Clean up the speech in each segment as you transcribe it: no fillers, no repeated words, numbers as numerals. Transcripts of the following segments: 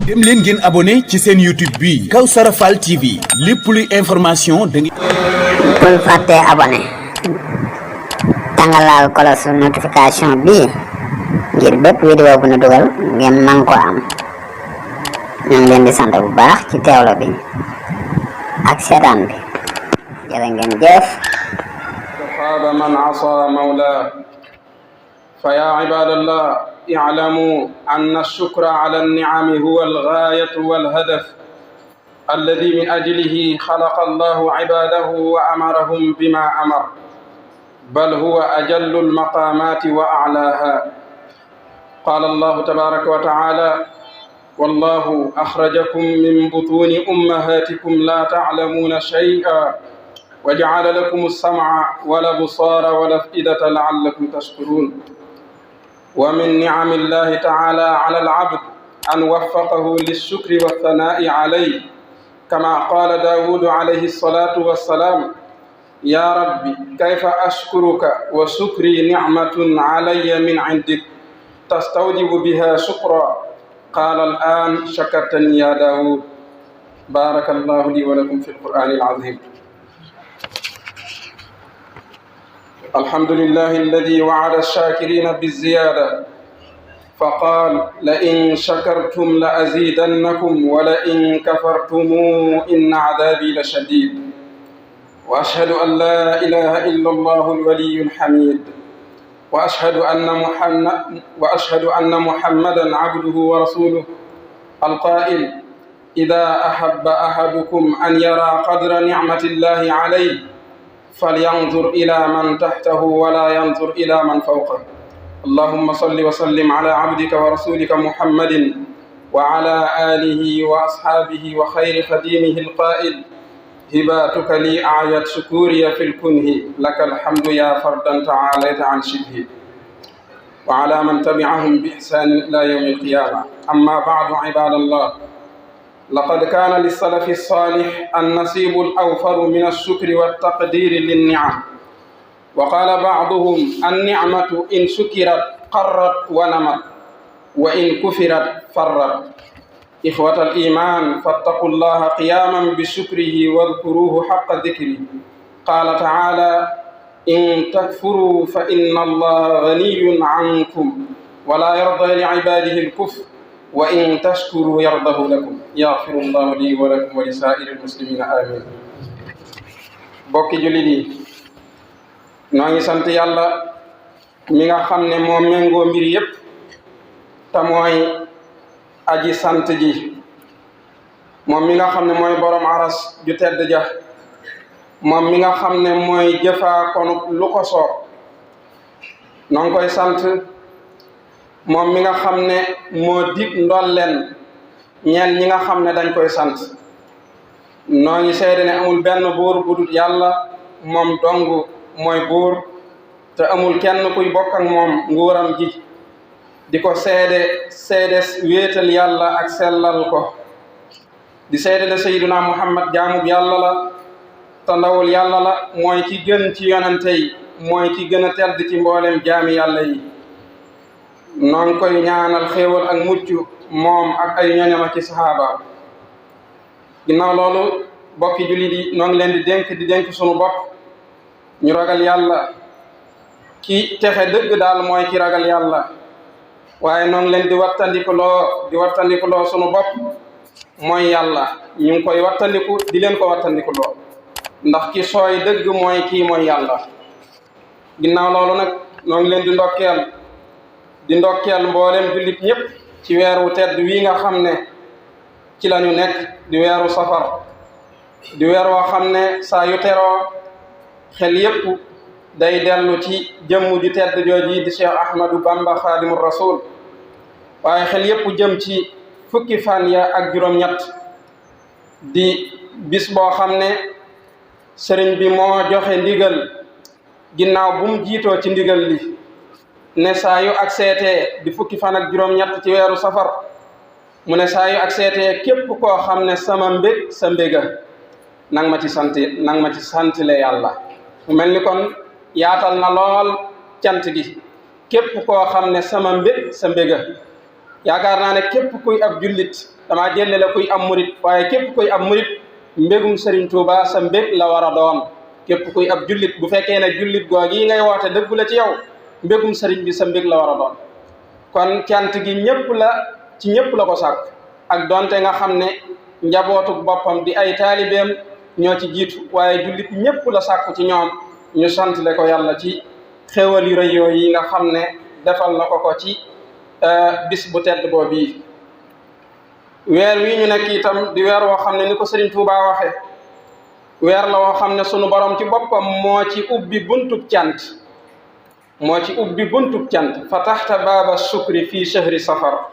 dem leen ngeen abonné ci seen YouTube bi Kawsara Fall TV lépp luy information da ngeen bul fàtte abonné tàngalaal cloche notification bi ngir bépp vidéo bu ñu dugal ngeen man ko am ñu ngi leen di sant bu baax ci teewlo bi ak seetaan bi jërë ngeen jëf خاب من عصى مولاه فيا عباد الله اعلموا أن الشكر على النعم هو الغاية والهدف الذي من أجله خلق الله عباده وأمرهم بما أمر بل هو أجل المقامات وأعلاها قال الله تبارك وتعالى والله أخرجكم من بطون أمهاتكم لا تعلمون شيئا وجعل لكم السمع والأبصار والأفئدة لعلكم تشكرون ومن نعم الله تعالى على العبد أن وفقه للشكر والثناء عليه كما قال داود عليه الصلاة والسلام يا ربي كيف أشكرك وشكري نعمة علي من عندك تستوجب بها شكرا قال الآن شكرتني يا داود بارك الله لي ولكم في القرآن العظيم الحمد لله الذي وعد الشاكرين بالزيادة فقال لئن شكرتم لأزيدنكم ولئن كفرتم إن عذابي لشديد وأشهد أن لا إله إلا الله الولي الحميد وأشهد أن محمدا عبده ورسوله القائل إذا أحب أحدكم أن يرى قدر نعمة الله عليه فلينظر إلى من تحته ولا ينظر إلى من فوقه اللهم صل وسلم على عبدك ورسولك محمد وعلى آله وأصحابه وخير خديمه القائل هباتك لي أعيت شكوري في الكنه لك الحمد يا فردا تعاليت عن شبهه وعلى من تبعهم بإحسان إلى يوم القيامة أما بعد عباد الله لقد كان للسلف الصالح النصيب الأوفر من الشكر والتقدير للنعم وقال بعضهم النعمة إن شكرت قرت ونمت وإن كفرت فرت إخوة الإيمان فاتقوا الله قياما بشكره واذكروه حق ذكره قال تعالى إن تكفروا فإن الله غني عنكم ولا يرضى لعباده الكفر وإن تشكروا يرضه لكم يغفر الله لي ولكم ولسائر المسلمين آمين bokki jullit yi noo ngi sant yàlla mi nga xam ne moo méngoo mbir yépp te mooy aji sant ji moom mi nga xam ne mooy borom aras ju tedd ja moom mi nga xam ne mooy jëfaa konu lu ko soob noo ngi koy sant moom mi nga xam ne moo dig ndolleen ñeel ñi nga xam ne dañ koy sant noo ngi seede ne amul benn buur bu dul yàlla moom dong mooy buur te amul kenn kuy bokk ak moom nguuram ji di ko seedes wéetal yàlla ak sellal ko di seede ne sayyiduna muhammad jaamub yàlla la te ndawul yàlla la mooy ki gën ci yonente yi mooy ki gën a tedd ci mboolem jaami yàlla yi noo ngi koy ñaanal xéewal ak mucc moom ak ay ñoñam ak ci sahaaba ginnaaw loolu bokki jullit yi noo ngi leen di dénk sunu bopp ñu ragal yàlla ki texe dëgg daal mooy ki ragal yàlla waaye noo ngi leen di wattandikuloo sunu bopp mooy yàlla ñu ngi koy wattandiku di leen ko wattandikuloo ndax ki sooy dëgg mooy kii mooy yàlla ginnaaw loolu nag noo ngi leen di ndokkeel mboolem jullit ñépp ci weeru tedd wii nga xam ne ci lañu nekk di weeru safar di weer woo xam ne saa yu teroo xel yépp day dellu ci jëmm ju tedd jooji di Cheikh Ahmadou Bamba Khadimu Rasul waaye xel yépp jëm ci fukki fan ya ak juróom-ñett di bis boo xam ne sëriñ bi moo joxe ndigal ginnaaw bu mu jiitoo ci ndigal li ne saa yu ak seetee di fukki fan ak juróom-ñett ci weeru safar mu ne saa yu ak seetee képp koo xam ne sama mbég sa mbéga nang ma ci santile yàlla mu mel ni kon yaatal na lool cant gi képp koo xam ne sama mbég sa mbéga yaakaar naa ne képp kuy ab jullit damaa jëlle la kuy am murit waaye képp kuy ab murit mbégum Serigne Touba sa mbég la war a doon képp kuy ab jullit bu fekkee ne jullit googu yi ngay woote dëggu la ci yow mbégum Serigne bi sa mbég la war a doon kon cant gi ñëpp la ci ñëpp la ko sàkk ak donte nga xam ne njabootu boppam di ay taalibeem ñoo ci jiitu waaye jullit ñëpp la sàkku ci ñoom ñu santle ko yàlla ci xéwal yu rëy yi nga xam ne defal na ko ci bis bu tedd boo bii weer wi ñu nekk itam di weer woo xam ne ni ko Serigne Touba waxe weer la woo xam ne sunu borom ci boppam moo ci ubbi buntub cant fataxta baaba sukri fi shahri safar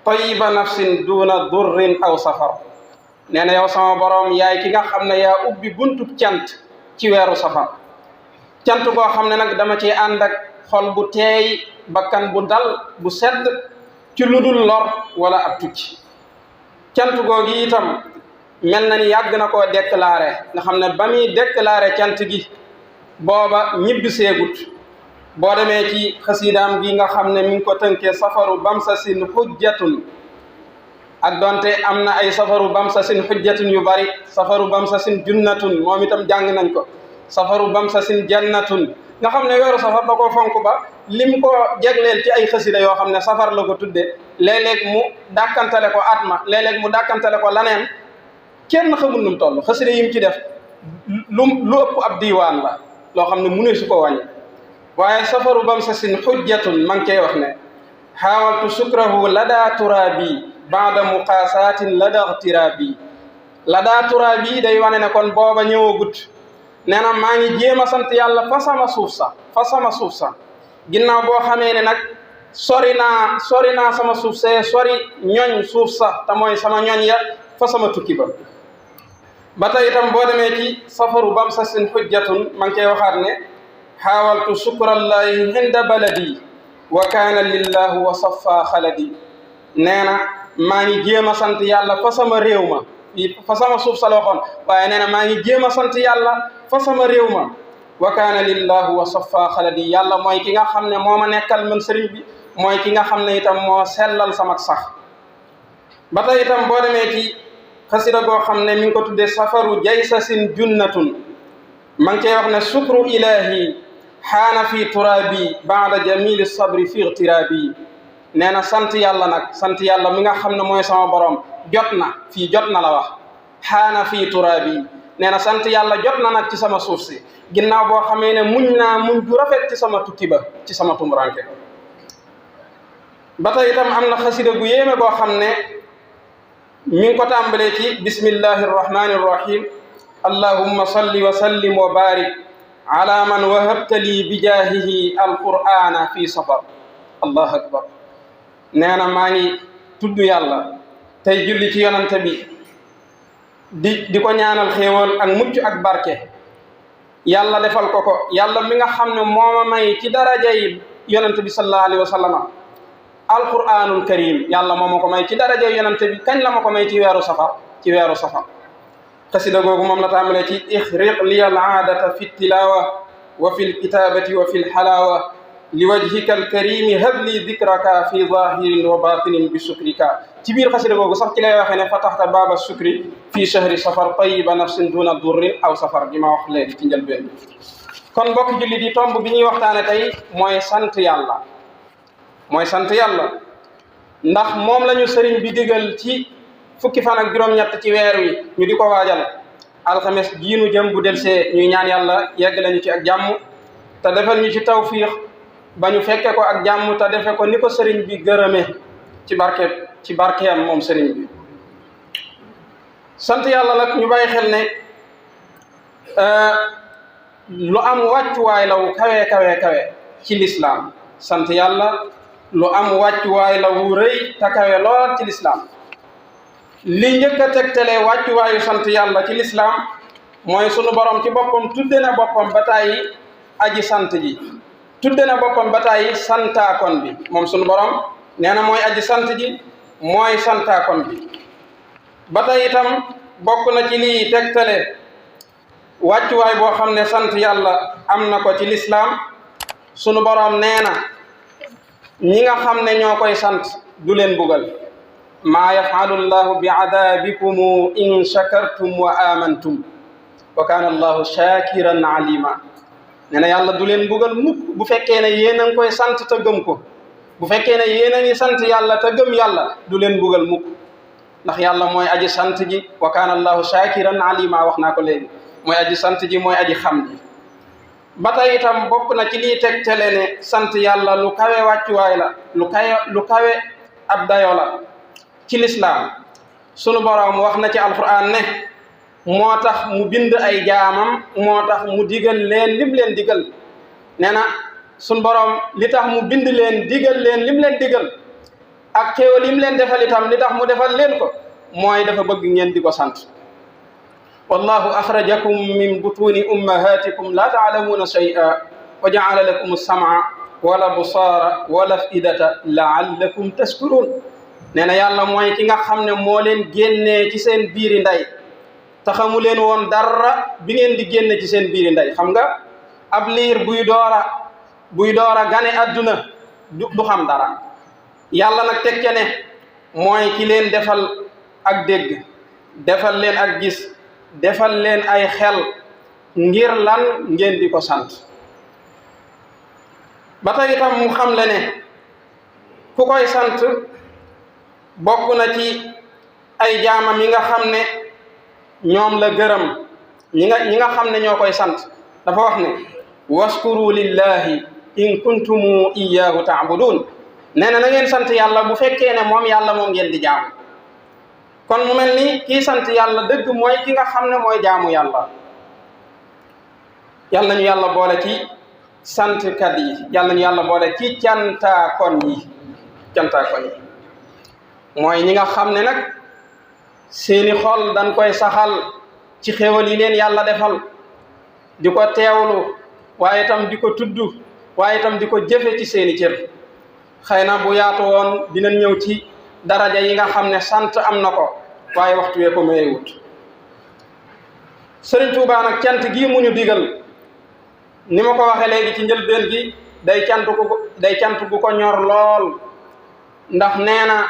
tayiba nafsin duna durrin aw safar nee na yow sama borom yaay ki nga xam ne yaa ubbi buntub cant ci weeru safar cant goo xam ne nag dama ci ànd ak xol bu teey bakkan bu dal bu sedd ci lu dul lor wala ab tukki cant googu itam mel na ni yàgg na koo déclaré nga xam ne ba muy déclaré cant gi booba ñibbi seegut boo demee ci xasiidaam gi nga xam ne mi ngi ko tënkee safaru bamsasin xujjatun ak donte am na ay safaru bamsasin xujjatun yu bari safaru bamsasin junnatun moom itam jàng nañ ko safaru bamsasin jannatun nga xam ne weeru safar da koo fonk ba lim ko jegleel ci ay xasida yoo xam ne safar la ko tudde léeg-léeg mu dàkkantale ko atma léeg-léeg mu dàkkantale ko laneen kenn xamul nu mu toll xasida yi mu ci def lu ëpp ab diiwaan la loo xam ne mu ne su ko wàññi waaye safaru bamsasin xujjatun ma ngi koy wax ne xaawaltu sukrahu lada turabi baada muqaasatin lada tirabi lada turabi day wane ne kon booba ñëwagut nee na maa ngi jéem a sant yàlla fa sama suuf sa ginnaaw boo xamee ne nag sori naa sama suuf see sori ñoñ suuf sa te mooy sama ñoñ ya fa sama tukki ba tey itam boo demee ci safaru bamsasin xujjatun ma ngi koy waxaat ne xaawaltu sukrallahi hinda baladi wa kaana lillahu wa safa xaladi nee na maa ngi jéem a sant yàlla fa sama réew ma fa sama suuf sa la waxoon waaye nee na maa ngi jéem a sant yàlla fa sama réew ma wa kaana lillahu wa safa xaladi yàlla mooy ki nga xam ne moo ma nekkal man sëriñ bi mooy ki nga xam ne itam moo sellal sama sax ba tey itam boo demee ci xasida goo xam ne mi ngi ko tuddee safaru jaysasin junnatun ma ngi koy wax ne sukru ilahi xaana fi turabi baada jamili sabri fi igtirabi nee na sant yàlla nag sant yàlla mi nga xam ne mooy sama borom jot na la wax xaana fii turabi nee na sant yàlla jot na nag ci sama suuf si ginnaaw boo xamee ne muñ naa muñ ju rafet ci sama tukki ba ci sama tumuranke ba tey itam am na xasida gu yéeme boo xam ne mi ngi ko tàmbalee ci bismillahi arrahmani arrahim allahumma salli wa sallim wa barik ala man wahabta li bijaahihi alqur'ana fi safar allahu akbar nee na maa ngi tudd yàlla tey julli ci yonante bi di ko ñaanal xéewal ak mucc ak barke yàlla defal ko yàlla mi nga xam ne mooma may ci darajay yonante bi sallallahu alayhi wa sallama alquranul karim yàlla moo ma ko may ci darajay yonante bi kañ la ma ko may ci weeru safar xasida googu moom la tàmbalee ci ixriq li al aadata fi tilawa wa fi lkitabati wa fi lxalawa li wajhika alkarimi habli dikraka fi zahirin wa batinin bi sukrika ci biir xasida googu sax ci lay waxee ne fataxta baaba sukri fi shahri safar tayiba nafsin duna durrin aw safar gi ma wax léegi ci njëlbeen bi kon mbokk julli di tomb bi ñuy waxtaane tey mooy sant yàlla ndax moom la ñu sëriñ bi digal ci fukki fan ak juróom-ñett ci weer wi ñu di ko waajal alxames jiinu jëm bu delsee ñuy ñaan yàlla yegg lañu ci ak jàmm te defal ñu ci tawfiix ba ñu fekke ko ak jàmm te defe ko ni ko sëriñ bi gërëme ci barkeem moom sëriñ bi sant yàlla nag ñu bàyyi xel ne lu am wàccuwaay la wu kawe ci lislaam sant yàlla lu am wàccuwaay la wu rëy te kawe lool ci lislaam li njëkk a tegtalee wàccuwaayu sant yàlla ci lislaam mooy sunu borom ci boppam tudde na boppam ba tàyyi aji sant ji tudde na boppam ba tàyyi santaakon bi moom sunu borom nee na mooy aji sant ji mooy santaakon bi ba tey itam bokk na ci lii tegtale wàccuwaay boo xam ne sant yàlla am na ko ci lislaam sunu borom nee na ñi nga xam ne ñoo koy sant du leen bugal maa yafalu llahu bi adabikum in shakartum wa amantum wa kana allahu shakiran alima. nee na yàlla du leen bugal mukk bu fekkee ne yéen a ngi koy sant te gëm ko. bu fekkee ne yéen a ngi sant yàlla te gëm yàlla du leen bugal mukk ndax yàlla mooy aji sant ji wa kaana allahu shakiran alima wax naa ko léegi mooy aji sant ji mooy aji xam ji. ba tey itam bokk na ci liy tegtale ne sant yàlla lu kawe wàccuwaay la lu kawe ab dayo la ci lislaam. sunu boroom wax na ci alquran ne moo tax mu bind ay jaamam moo tax mu digal leen lim leen digal. nee na sunu boroom li tax mu bind leen digal leen lim leen digal ak xéewal lim leen defal itam li tax mu defal leen ko mooy dafa bëgg ngeen di ko sant. wallahu axrajakum min butuni ummahatikum la taalamuuna shay'a wa jaala lakum as-sam'a wal absaara wal af'idata la'allakum tashkurun. nee na yàlla mooy ki nga xam ne moo leen génnee ci seen biiri ndey te xamu leen woon dara bi ngeen di génne ci seen biiri ndey. xam nga ab liir buy doora gane adduna du xam dara. yàlla nag teg ca ne mooy ki leen defal ak dégg defal leen ak gis defal leen ay xel ngir lan ngeen di ko sant. ba tey itam mu xam le ne ku koy sant bokk na ci ay jaamam yi nga xam ne ñoom la gërëm ñi nga xam ne ñoo koy sant. dafa wax ne waskuru lillahi in kuntum iyyahu ta'budun. nee na ngeen sant yàlla bu fekkee ne moom yàlla moom ngeen di jaamu. kon mu mel ni kii sant yàlla dëgg mooy ki nga xam ne mooy jaamu yàlla. yal nañu yàlla boole ci santkat yi yal nañu yàlla boole ci cantaakon yi mooy ñi nga xam ne nag seeni xol dañ koy saxal ci xéewal yi leen yàlla defal di ko teewlu waaye itam di ko tudd waaye itam di ko jëfe ci seeni cër. xëy na bu yaatu woon dinañ ñëw ci daraja yi nga xam ne sant am na ko waaye waxtu wee ko mayewut. Sëriñ Tuubaa nag cant gii mu ñu digal ni ma ko waxee léegi ci njëlbeen gi day cant gu ko ñor lool. ndax nee na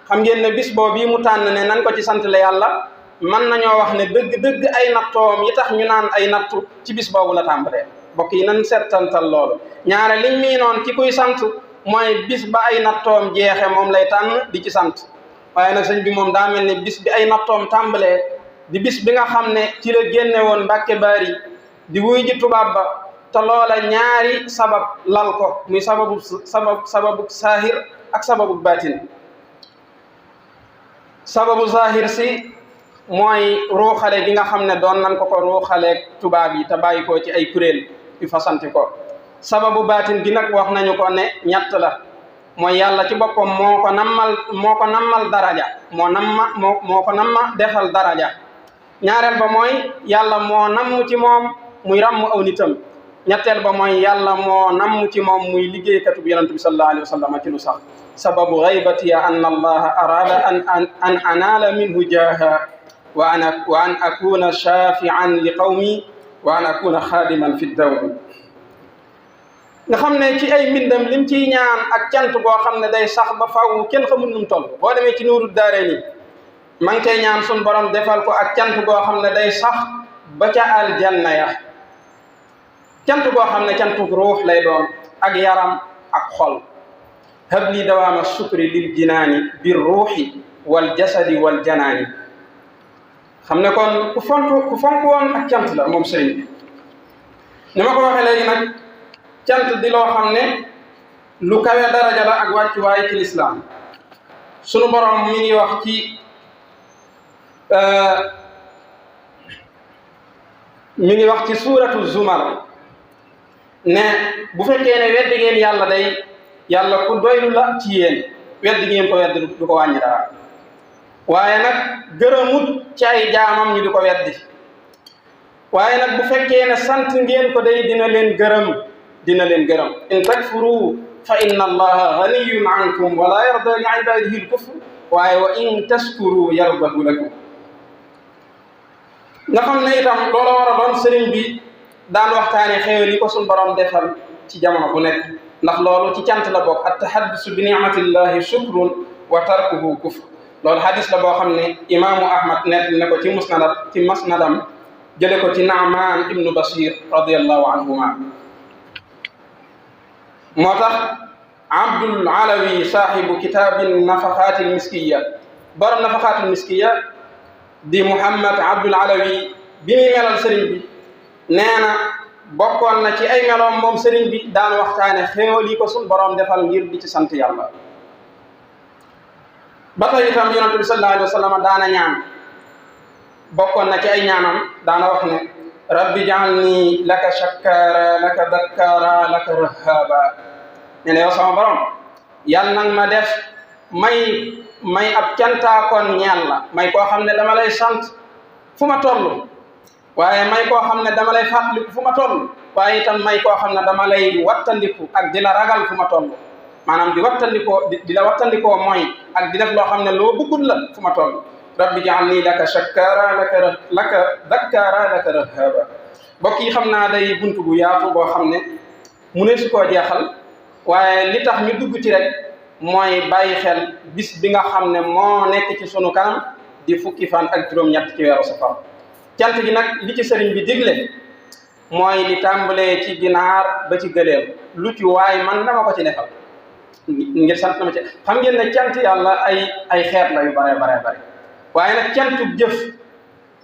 xam ngeen ne bis boobu bii mu tànn ne nan ko ci sant la yàlla mën nañoo wax ne dëgg ay nattoom yi tax ñu naan ay nattu ci bis boobu la tàmbalee. mbokk yi nan seetantal loolu. ñaare liñ mii noon ci kuy sant mooy bis ba ay nattoom jeexe moom lay tànn di ci sant. waaye nag sëñ bi moom daa mel ni bis bi ay nattoom tàmbalee di bis bi nga xam ne ci la génne woon Mbàkke Baari di wuy ji tubaab ba te loola ñaari sabab lal ko muy sababu saahir ak sababu baatin. sababu saahir si mooy ruuxale gi nga xam ne doon nan ko ruuxaleeg tubaab yi te bàyyi ko ci ay kuréel yu fasanti ko. sababu baatin gi nag wax nañu ko ne ñett la. mooy yàlla ci boppam moo ko nammal daraja moo ko namma defal daraja. ñaareel ba mooy yàlla moo namm ci moom muy ràmm aw nitam. ñetteel ba mooy yàlla moo namm ci moom muy liggéeykatu bi yonent bi sallallahu alayhi wa sallam ci lu sax. sababu gaybatiya an allaha arada an anaala minhu jaaha wa an akuna shafian li qawmi wa an akuna xaadiman fi dawmi. nga xam ne ci ay mbindam lim ciy ñaan ak cant boo xam ne day sax ba faw kenn xamul nu mu toll. boo demee ci Nuuru Daarayni ma ngi koy ñaan sun borom defal ko ak cant boo xam ne day sax ba ca aljanna ya. cant boo xam ne cantuk ruux lay doon ak yaram ak xol. habli dawaama sukri lil jinaani bir ruuxi wal jasadi wal janaani. xam ne kon ku fonk woon ak cant la moom sëriñ bi. ni ma ko waxee léegi nag cant di loo xam ne lu kawe daraja la ak wàccuwaay ci lislaam. sunu borom mi ngi wax ci suuratu Zumar ne bu fekkee ne weddi ngeen yàlla day yàlla ku doylu la ci yéen weddi ngeen ko weddi du ko wàññi dara. waaye nag gërëmut ci ay jaamam ñu di ko weddi. waaye nag bu fekkee ne sant ngeen ko day dina leen gërëm. in takfuru fa inna allaha ganiyyun ankum wa la yarda li ibadihi al-kufr waaye wa in taskuru yardahu lakum. nga xam ne itam loola war a doon sëriñ bi daan waxtaane xéewal yi ko suñ borom defal ci jamono bu nekk. ndax loolu ci cant la bokk. at tahaddusu bi ni'matillahi shukrun wa tarkuhu kufr loolu hadis la boo xam ne imaamu Ahmad nett ne ko ci masnadam jële ko ci Naamaan ibnu Bashir radiyallahu anhuma moo tax Abdul Alawi saahibu kitaabi nafaxaatil miskiya borom nafaxaatil miskiya di Muhammad Abdul Alawi bi muy melal sëriñ bi nee na bokkoon na ci ay meloom moom sëriñ bi daan waxtaane xéewal yi ko suñ borom defal ngir di ci sant yàlla. ba tey itam yonent bi sallallahu alayhi wa sallam daana ñaan bokkoon na ci ay ñaanam daana wax ne rabbi ja'alni laka shakkaara laka dakkaara laka rahhaaba ne ne yow sama borom yàlla nag ma def may ab cantaakoon ñeel la may koo xam ne dama lay sant fu ma toll waaye may koo xam ne dama lay fàttaliku fu ma toll waaye itam may koo xam ne dama lay wattandiku ak di la ragal fu ma toll maanaam di la wattandikoo mooy ak di def loo xam ne loo bëggul la fu ma toll rabbi ja'alni laka shakkaara laka dakkaara laka rahhaaba mbokk yi xam naa day buntu bu yaatu boo xam ne mu ne su koo jeexal waaye li tax ñu dugg ci rek mooy bàyyi xel bis bi nga xam ne moo nekk ci sunu kanam di fukki fan ak juróom-ñett ci weeru safar cant gi nag li ci sëriñ bi digle mooy li tàmbalee ci ginaar ba ci gëléem lu ci waay man na ma ko ci defal ngir sant na ma ci xam ngeen ne cant yàlla ay xeet la yu bare waaye nag cantub jëf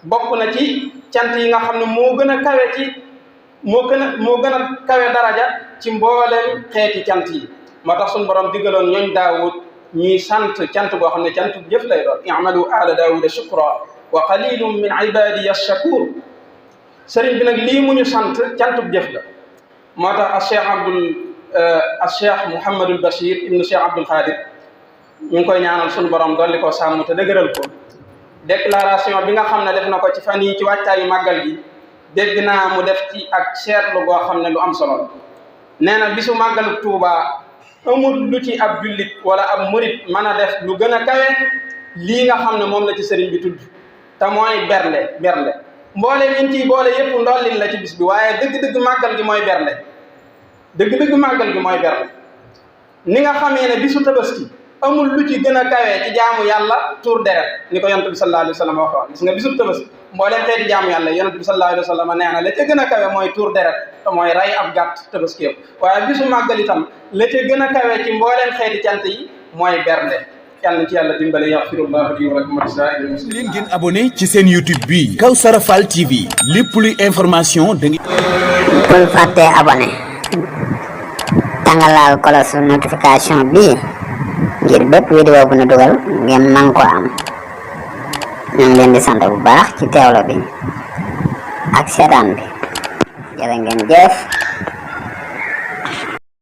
bokk na ci cant yi nga xam ne moo gën a kawe moo gën a kawe daraja ci mboolem xeeti cant yi moo tax suñu borom diggaloon ñooñ Daawud ñuy sant cant boo xam ne cantub jëf lay doon i'malu ala Daawuda shukra wa qalilun min ibadiya ash-shakur sëriñ bi nag lii mu ñu sant cantub jëf la moo tax Cheikh Mouhamadul Bachir ibnu Cheikh Abdoul Khadir ñu ngi koy ñaanal suñu borom dolli ko sàmm te dëgëral ko déclaration bi nga xam ne def na ko ci fan yi ci wàccaayu màggal gi dégg naa mu def ci ak seetlu goo xam ne lu am solo nee na bisu màggalu Tuuba amul lu ci ab jullit wala ab murit mën a def lu gën a kawe lii nga xam ne moom la ci sëriñ bi tudd te mooy bernde mboole liñ ciy boole yëpp ndollin la ci bis bi waaye dëgg-dëgg màggal gi mooy bernde dëgg-dëgg màggal gi mooy bernde ni nga xamee ne bisu tabaski amul lu ci gën a kawee ci jaamu yàlla tuur deret ni ko yonent bi sallallahu alayhi wa sallam waxoon gis nga bisu tabaski mbooleem xeeti jaamu yàlla yonent bi sallallahu alayhi wa sallam nee na la ca gën a kawe mooy tuur deret te mooy rey ab gàtt tabaski yëpp waaye bisu màggal itam la ca gën a kawe ci mbooleem xeeti cant yi mooy bernde yàlla na ci yàlla dimbale yaxfirullahu li wa lakum wa lisaa'iril muslimiin ngeen abonné ci seen YouTube bi Kawsara Fall TV lépp luy information da ngeen bul fàtte abonné tàngalaal cloche notification bi ngir bépp vidéo bu ñu dugal ngeen man ko am ñu ngi leen di sant bu baax ci teewlo bi ak seetaan bi jërë ngeen jëf